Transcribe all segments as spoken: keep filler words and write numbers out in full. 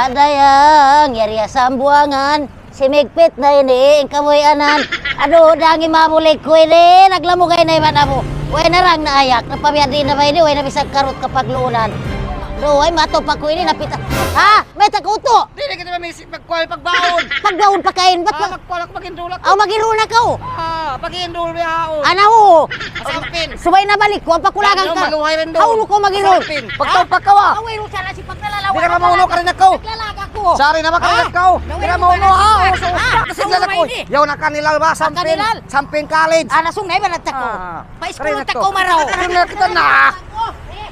Adayang, yari ha Sambuangan, simigpit na ini in kabuhianan. Aduh, dangi mabulig ku ini, naglamugay na iban amu. Way na rang naayak, napabiyadi na ba ini, way na bisag karut kapagluunan. Aduh, way matupa ku ini, napita. Ha? May takuto! Di na kita mamisip magkuha pagbaon. Pagbaon pa kain, ba't Ah, mag- magkuha lang, mag-enroll ako. Aw, mag-enroll na ka, oh. Ah, pag-enroll biya ako. Ana, oo. Sampin. Subay na balik ku, ang pakulagan Ano, ka. Maluhay rin doon. Aw, ko mag-enroll. Sampin. Pagtaw Ha? pa ka, wa. Aw, enroll sana si Pagkalalawan. Di ka na mauno ka rin ako. Naglalaga ko. Sari na Ha? makalat ka, oh. Di ka na mauno, ha. Uso, uso. Ha? Kasi Uso lalaki ko. Maini. Yaw na kanilal ba? Sampin. Kanilal. Sampin College. Ah, nasung na iba na tako. Ah. Pa-school Kari na na tako, to. Maraw. Kari na kita na.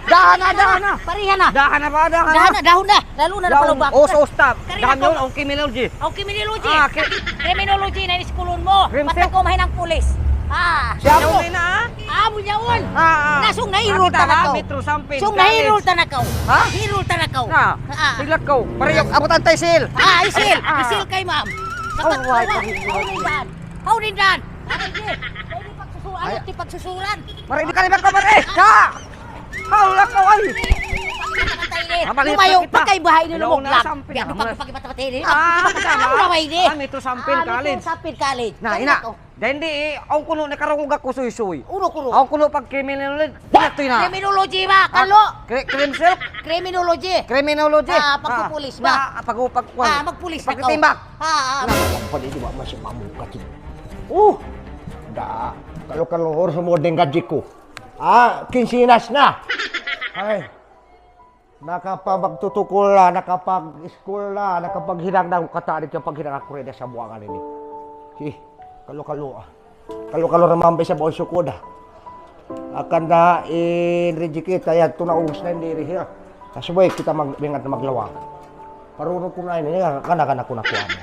Dahan na, dahan na. Parihan na. Dahan na ba? Dahan na. Dahan na, dahon na. Lalo na Dahan. napalubak. Oh, so stop. Kari Dahan na yun, to. Ang criminology. Ang criminology. Ah, cri- Criminology na iskulon mo. Crim Ba't sec? Ako mahinang pulis? Ah. Siya Siya mo. Mo na, ah? Ah, mo niya on. Ah, ah. Nasung na hirol At tanakaw. Metro Sampin Sung na hirol College. Tanakaw. Ha? Hirol tanakaw. Na, Ah. Silat ko. Parayok, abutan tayo, Sil. Ah, isil. Ah. Isil kay ma'am. Sa Oh, pagkawa. Why? How rin dan? How rin dan? Ano di? Pwede pagsusuran. Ay. Ano di pagsusuran? Maray, di ka rin magkabaray. Ha? Haula ka, ay. Patay ni. Ah, mali Lumayo, kita. Patay bahay ni Hello, lumog na lang. Sampin. Biya, Ah, pag-, pag-, patay ni. Ah, Patay tama. Haula ba ini? Ah, Metro Sampin Ah, Metro College. Sampin College. Na, Kaya ina. Ako. Dahil di, eh, ang kuno nakarungog ako suysuy. Uro, uro. Ang kuno pag criminal, ito na. Criminology ba? Ah, Kalo? cri-, crim silk? Criminology. Criminology. Ah, Ah, pagpupulis ba? Na, pag-, pag-, Ah, magpulis na ka. Pagtitimbak. Ah, ah. Na, ang pala, di ba, mas mamukat yun. Oh! Da, kalo-kalo, oras mo din gadji ko. Ah, kinsinas na. Ay. Nakapagtutukul na, nakapag-school na, nakapaghinang na, kata di ka paghinang aku rin sa buwangan ini. Hi, kalo-kalo, ah. Kalo-kalo na mambay sa bawal sukod, ah. Akan na in reject kita, yan, ito na ubos na hindi rin, ah. Kasubay kita mag-, ingat na maglawang. Parurong ko na ini, ah, kana-kana ko na kuha mo.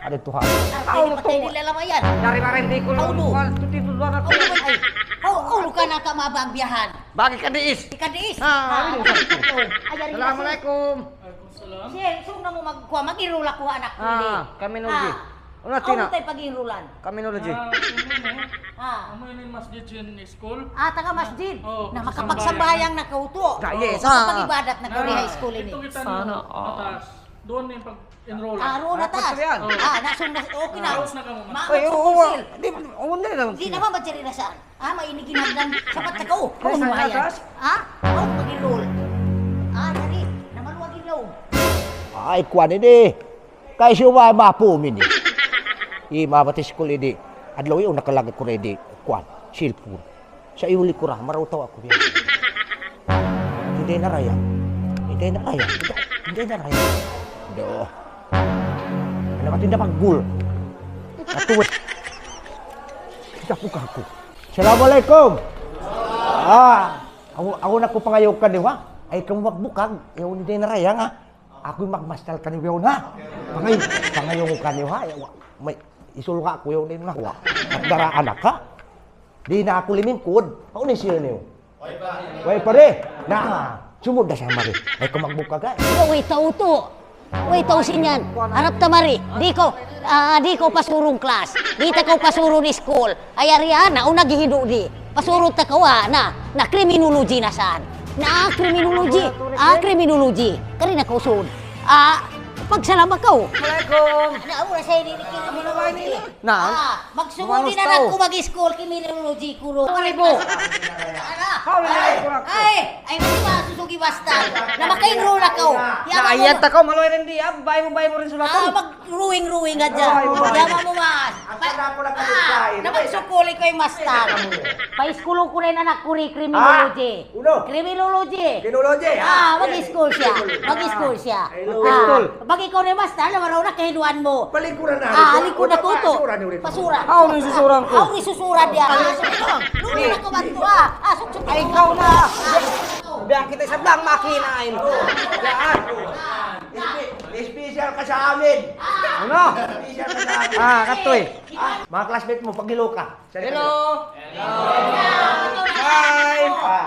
Ada Tuhan. Ah, pwede patay nila lamayan. Dari pa rin di ko Paulo. Tuti duluan ako. Paulo, ay. Paulo ka na ka mabang biyahan. Bagi ka diis. Ika diis. Ah, Ah, ano? Ay, yari na Assalamualaikum. Waalaikumsalam. Siya, so na mo magkuha, mag-enroll ako, anak ko, Ah, hindi. Criminology. Ah. Ano, Ano Tina? Tayo pag-enrollan? Criminology. Ah, ano yun, eh? Ah. Ano yun, yung masjid yun, school? Ah, taga masjid. Oh, Na sa makapagsambayang na ka uto. Ah, yes. Makapag-ibadat na ka uri high school ini. Ito kita Sana nung all. Mataas. Doon yung pag-enroll. Ah, roon na Ah, taas. Pagkalian. Oh. Ah, nasong na, okay na. Halos na ka mo, Ma-, Ay, oo, oo, Sil. Di, oo, hindi lang. Di naman ba dyan na saan? Ah, may iniginagdan. Sapat na ka, oh. Ay, Ano sa ba yan? Atas? Ha? Oh, mag-enroll. Ah, dali. Namaluwag yung loob. Ay, kuwan ini. Kay siya ba, mapu mini. Ima, batis ko lidi. Adlaw yung nakalagay ko ready. Kuwan, cellphone. Sa iyo likura, maraw tawa ko yan. Hindi na raya. Hindi na raya. Hindi na raya. Do. Ano ba tinda paggul? Atuwit. Kita po ka ako. Assalamualaikum. Ah, ako, ako na ko pangayaw ka, di ba? Ay, kamu magbukag. Ayaw ni Denaraya nga. Ako'y magmastal kaniyo na. Pangay, pangayaw ko kaniyo, ha? Ayaw, may isulga ko yun, na. At dara anak, ha? Di na ako limingkod. Ako ni siya niyo. Way pare. Na, sumud na siya mari. Ay, kung magbukag, ha? Way tau to. Uy, tausin yan. Harap ta mari. Di ko, ah, di ko pasurong class. Di ta ko pasurong school. Ay, ari, ah, nauna gihidu di. Pasurong ta ko, ah, na, na criminology na saan. Na criminology. Ah, criminology. Kari na ko sud. Ah, pagsalama ko. Assalamualaikum. Ana, ura sa ini, criminology. Na? Ah, magsugod Umanus din na tao. Ako mag-school, criminology, kuro. Ano ba? Ana? Hawli na ako, ako. Ay, ay, hindi ba, susugi basta. Na maka-enroll na ka, oh. Na, Yaman mo ayan ma- ta ka, maluhay rin di, ah, bay mo, bay mo rin sulatan. Ah, mag-ruwing-ruwing ka dyan. Ay, ay. Yaman mo, mas. Ang Pa-, tanda ko na ah, kapitbahay, na magsukuli ko yung master. Teka mo. Pa-school ko na yung anak ko rin, criminology. Ah, uno. Criminology. Criminology, ah. Ah, mag-school siya. Criminology. Mag-school siya. Hello. Ah, pag ikaw na yung master, alam mo raw na kahiluan mo. Palikuran na. Ah, halikuran na ko to. Pasura ni ulit. Pasura. Ah, ano yung susuran ko? Ah, ano yung susuran niya? Ah, susuran. Lulu na ko ba ito, ah? Ah, suksuk. Ay, ikaw na. Ah, suksuk. Biya kita sa blang makina, ay. Yan. Espe-, special ka sa amin. Ano? Special ka sa amin. Ah, katoy. Ah, mga classmate mo, pagilo ka. Hello. Hi. Ah,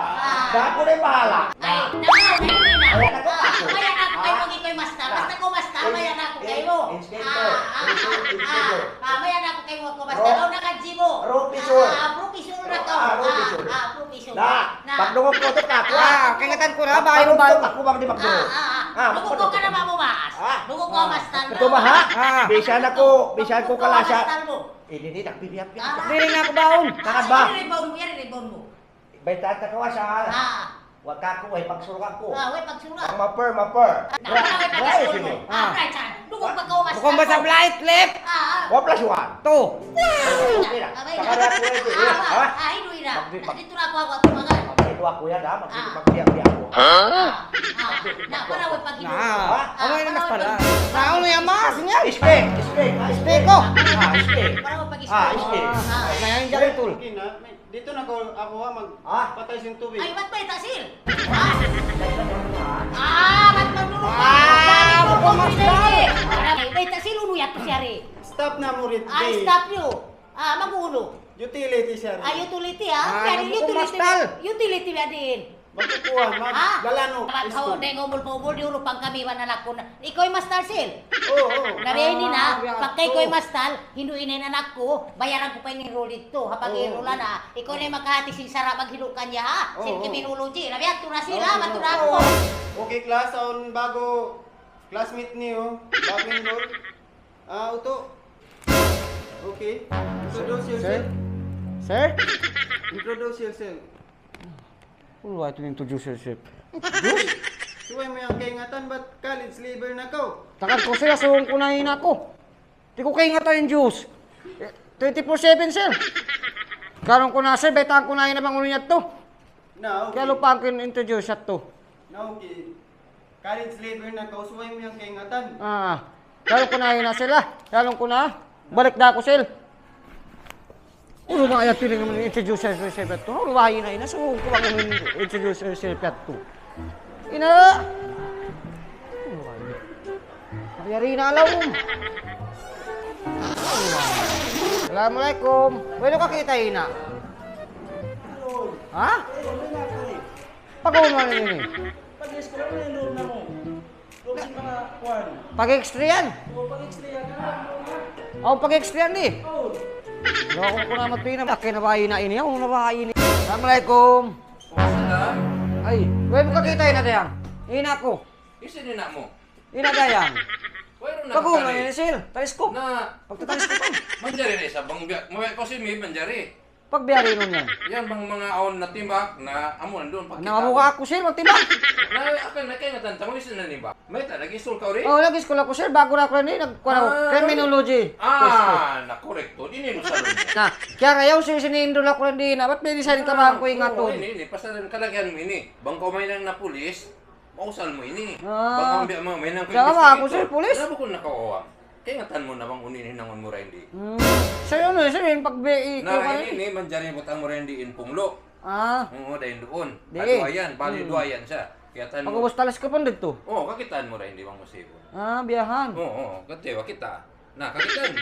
sa ako na yung bahala. Ay, naku, naku, naku. Ay, naku, naku. Ah, maya na ako kayo, maging kayo master. Basta ko master, maya na ako kayo. Inspector. Ah, ah, ah, ah, ah, maya na ako kayo, ako master. Ro-, oh, naka-G mo. Professor. Ah, ah, professor na to. Ah, professor. Ah, ah, professor. Na, na. Pagdungog ko to, kako. Ah, kaingatan ko na, bahay mo, bahay mo. Ako bang di magdungog? Ah, ah, ah. Ah, dungog ko ka na, mamumas. Ah. Ito ba, ha? Ah. Bisan aku, bisan ku kalasa. Ini, ini, nagbibiyak-biyak. Ah. Dili na aku baon. Takad ba? Yari rebound mu, yari rebound mu. Baytaan ta kaw asal. Ah. Wa kaku', way pagsurga' ku. Ah, way pagsurga'. Ang maper, maper. Na, na, way pagsurga'. Ah. Right, sir. Dugong pa kaw, mas. Bukun ba sa flight, left? Ah, ah. Wa plus one. Two. Okay na. Ah, bay. Saka na ako, eh, ha? Ah, ah, idu ira. Magdi-, mag- Dito na ako, ako, ako, mga. Magdi-, ako yan, ha? Magdi-, ah, magdi-, magdi ako. Ah, ah. Na, para way pag-idu. Na. Ha? Ah, ano yung para mas way pala? Pag-idu. Na, ano yung mas niya? Steak, steak. Ah, steak ko. Ah, steak. Para way pag-idu. Ah, steak. Ah. Na, yan, yan, tol. Okay na. Dito na ako, ako ha, mag-, ah, patay sin tubig. Ay, ba't bayta' sil? Ah! Ah, ba't magdurog ka? Ah, ba't magdurog ka? Ay, bayta' sil, unu yadtu siya ri? Stop na mu rin, ay, stop niyu. Ah, mag-unu? Utility siya rin. Ah, utility, ah. Ah, yan, utility, utility ba din? Magkukuha, mag-, ah, lalano. Ba't ho, dahil umul pa umul, di urupang kami, wala na ko na. Ikaw in mastal, Sil? Oo, oo. Na biya' ini na, ah, biya' pagka ikaw in mastal, hindu' ini in anak ku, bayaran ku pa in enroll didtu. Ha, pag-enroll na, ikaw na in makahati sin sara' maghindu' kaniya, ha? Oo, sin criminology. Na biya' tu na sila, oo, matu na aku. Okay, class, awn ba'gu classmate niyu, ba'gu enroll. Ah, utu. Okay. Introduce yourself. Sir? Introduce yourself. Unu ba itu introduce yourself? Subay mu yan kaingatan, bat college level na kaw. Takad ku, sir, asubuhun ku na in ina' ku. Di' ku kaingatan in Diyos. Eh, twenty-four seven, sir. Karun ku na, sir, baytaan ku na in ina' bang unu yadtu. Na, okay. Kaya lupa ku in introduce yadtu. Na, okay. College level na kaw, subay mu yan kaingatan. Ah, karun ku na in ina', sir, ah. Karun ku na. Balik da aku, sir. Unu ba yan, tiling naman, introduce yourself yadtu. Unu ba yan, ina'? Subuhun ku bang unu in introduce yourself yadtu. Ina'! Unu ba yan? Yari na laung. Assalamualaikum. Way nu kakita', ina'? Ha? Pag-unu na ini? Pag-X-ray yan? Oo, pag-X-ray yan. Aw, pag-X-ray yan di. Laung ku na matu ina', akin na ba ina' ini? Aw, na ba ini? Assalamualaikum. Waalaikumsalam. Ay, way mu kakita' ina' dayang? Ina' ku. Isin ina' mu? Ina' dayang. Wayruun na. Pag-unu ini, sir? Telescope. Na. Pagta-telescope. Manjari na isab bang biya', mabaya' kaw sin mid, manjari. Pag biya' diin yan? Yan bang manga awn natimbak na amu nandun pagkita'. Na, amu ka aku, sir, magtimbak. Na, akin, na kaingatan ta mu, isin nanimbak. Mayta', nag-school kaw ri? Oo, nag-school aku, sir. Ba'gu na aku ini, nagkuha aku. Ah, criminology. Ah, na, correct to. Di' ini mu salun. Na, kaya ayaw, sir, sin-enroll aku rin di na. Ba't may design ka ba ang kuya nga to? Ini, ini, pasalan ka lagi mu ini. Bang kaw mahinang na pulis, mausal mu ini. Ah. Bang kaw biya' mahinang kuya. Kaya nga aku, sir, pulis. Na, bukun na kaw awang. Kaingatan mu na bang unu in hinangun mu dayn di? Hmm. Sir, unu, sir, in pag-B E ko na, ini, ini, manjari butang mu dayn di in punglo'. Ah. Oo, dayn duun. Di. Duwa yan, bali duwa yan siya. Kaingatan mu. Pag-ubus talis ka pa dito. Oo, kakitaan mu dayn di bang musibun. Ah, biyahan. Oo, oo, katiwa kita. Na, kakitaan mu.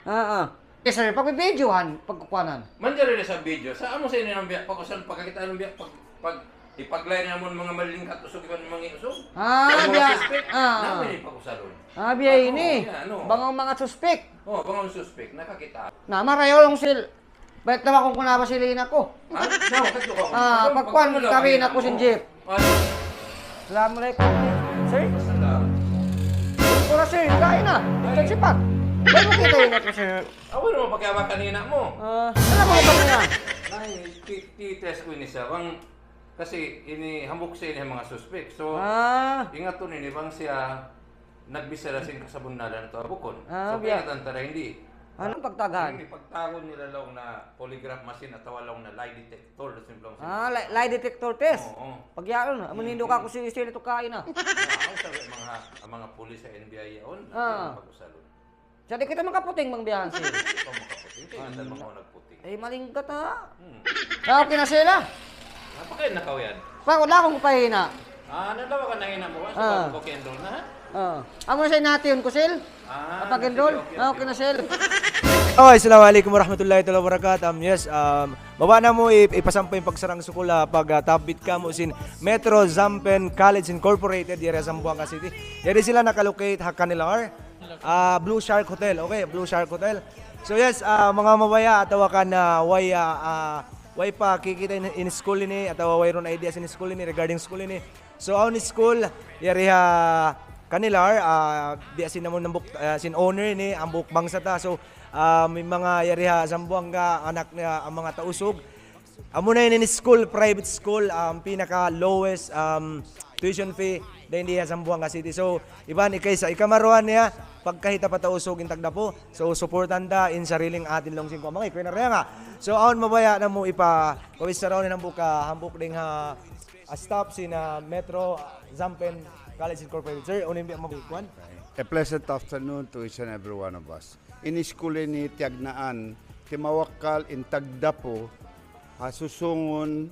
Ah, ah. Yes, sir, pag-videohan, pagkukuhanan. Manjari na sa video. Sa amu sa ini in biya', pag-usan, pagkakitaan in biya', pag, pag, ipaglay na mu in manga malingkat usug, iban manga usug. Ah, biya'. Suspect, ah, na, ini pag-usalun. Ah, biya' ini. Bang manga suspect. Oh, bang manga suspect, nakakita'. Na, marayaw laung sila. Balik na ba kung kunaba sila ina' ku? Ha? Na, kadtu kaw. Ah, pagkuhan kami na ku sin jeep. Assalamualaikum, sir. Salam. Wala, sir, kain na. Ito si Pat. Ba't mu kita' ina' ku, sir? Awa naman pakiawakan ina' mu. Ah, alam mo ba niya? Ay, ti-, ti-test ku ini siya. Bang, kasi ini, hambuuk siya ini manga suspect. So, ah, ingatun ini bang siya nagbisara sin kasabunnalan atawa bukun. Ah, so, biya'. Kaingatan ta dayn di. Unu in pagtawagun? Ini pagtawagun nila laung na polygraph machine atawa laung na lie detector, simple laung. Ah, lie, lie detector test. Oo, oo. Pag yaun, amun hindu' ka ku sin, sin ito kain na. Ah, ang sabi, manga, manga pulis sa N B I yaun, ah, pag-usalun. Sa di' kita makaputing bang biyahan, sir? Di' pa makaputing. Kaya kita manga nagputing. Eh, maling ka ta. Hmm. Ah, okay na sila. Napakain na kaw yan. Pa, wala akong pahina. Ah, nadawa ka na ina' mu, ah, sa pag-enroll na, ha? Ah. Amo sa inatiyon ku, sir. Ah, pag-enroll? Sige, okay, ah, okay na, sir. Oh, assalamu alaikum warahmatullahi taala wabarakatuh. Um, yes, um, mabaya' na mu i-, ipasampay in pagsarang-sukul, ah, pag, ah, tabit kamu sin Metro Zampen College Incorporated, yari ha Zamboanga City. Yari sila nakalocate ha Canelar. Ah, Blue Shark Hotel. Okay, Blue Shark Hotel. So yes, ah, manga mabaya' atawa kan, ah, way, ah, ah, way pa kikita' in, in school ini, atawa wayruun idea sin school ini, regarding school ini. So, awn school, yari ha, Kanilar, ah, biya' sin amun hambuuk, ah, sin owner ini, hambuuk bangsa ta. So, ah, may manga yari ha Zamboanga, anak niya, amu in manga Tausug. Amu na ini in school, private school, um, pinaka lowest, um, tuition fee dayn di ha Zamboanga City. So, iban ikaisa, ikamaruwa niya, pagkahi ta pa Tausug in tagdapu. So, supportan ta in sariling atin laung sin kuwan. Manga ikuy na rin nga. So, awn mabaya' namu' ipa, pawis saraw ni hambuuk, ah, hambuuk dayn ha, ah, staff sin, ah, Metro, ah, Zampen College Incorporated. Sir, unu in biya' mabukuan? A pleasant afternoon to each and every one of us. In school ini tiyagnaan, timawakkal in tagdapu, ha susungun,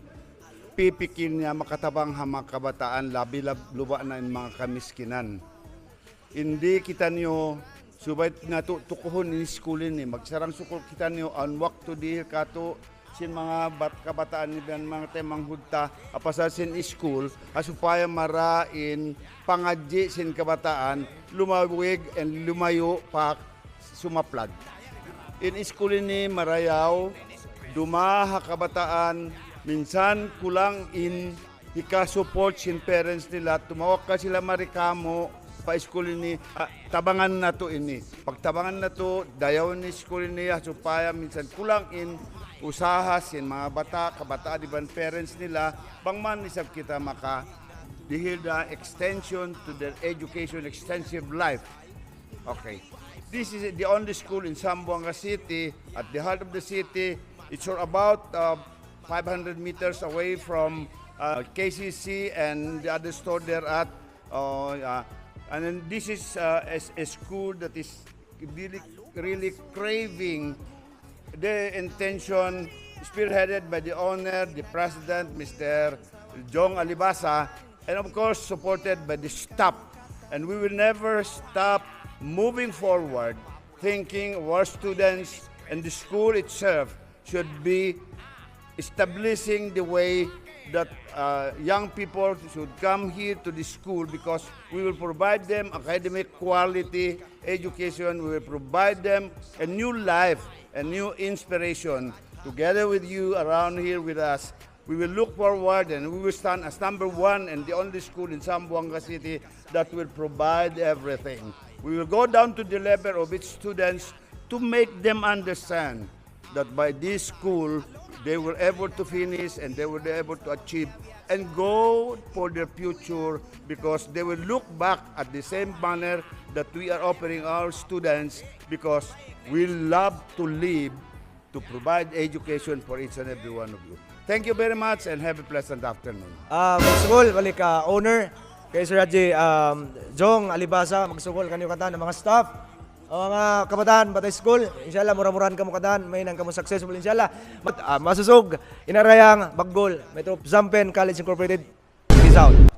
pipikil niya makatabang ha manga kabataan, labi lab-, luba na in manga kamiskinan. Hindi kitaniyu, subay natu' tukuhun in school ini, magsarang-sukul kitaniyu, awn waktu dihil katu', sin manga bat-, kabataan ini, manga taymanghud ta, ha pasal sin school, ha supaya marayaw in pangadji' sin kabataan, lumawig and lumayu' pa sumaplag. In school ini marayaw, dumā ha kabataan, minsan kulang in hika-support sin parents nila, tumawakkal sila mari kāmu' pa school ini, ah, tabangan natu' ini. Pagtabangan natu', dayawun in school ini, ah, supaya minsan kulang in usaha sin manga bata', kabataan iban parents nila, bang man isab kita maka dihil da extension to their education, extensive life. Okay. This is the only school in Zamboanga City, at the heart of the city. It's for about, uh, five hundred meters away from, uh, K C C and the other store there at, uh, uh, and then this is, uh, a, a school that is really, really craving the intention spearheaded by the owner, the president, Mister Jong Alibasa, and of course supported by the staff. And we will never stop moving forward, thinking of our students and the school itself should be establishing the way that, uh, young people should come here to the school, because we will provide them academic quality education. We will provide them a new life, a new inspiration. Together with you around here with us, we will look forward and we will stand as number one and the only school in Zamboanga City that will provide everything. We will go down to the level of its students to make them understand that by this school, they were able to finish and they were able to achieve and go for their future, because they will look back at the same manner that we are offering our students, because we love to live to provide education for each and every one of you. Thank you very much and have a pleasant afternoon. Ah, magsukul, balik ka, owner. Kay Sir Haji, um, Jong Alibasa, magsukul kaniyu katan, manga staff, manga kabataan, Batay School, inshallah, mura-murahan kamu katan, mahinang kamu successful, inshallah. Mat-, ah, masusug, inarayang, baggul, Metro Zampen College Incorporated. Peace out.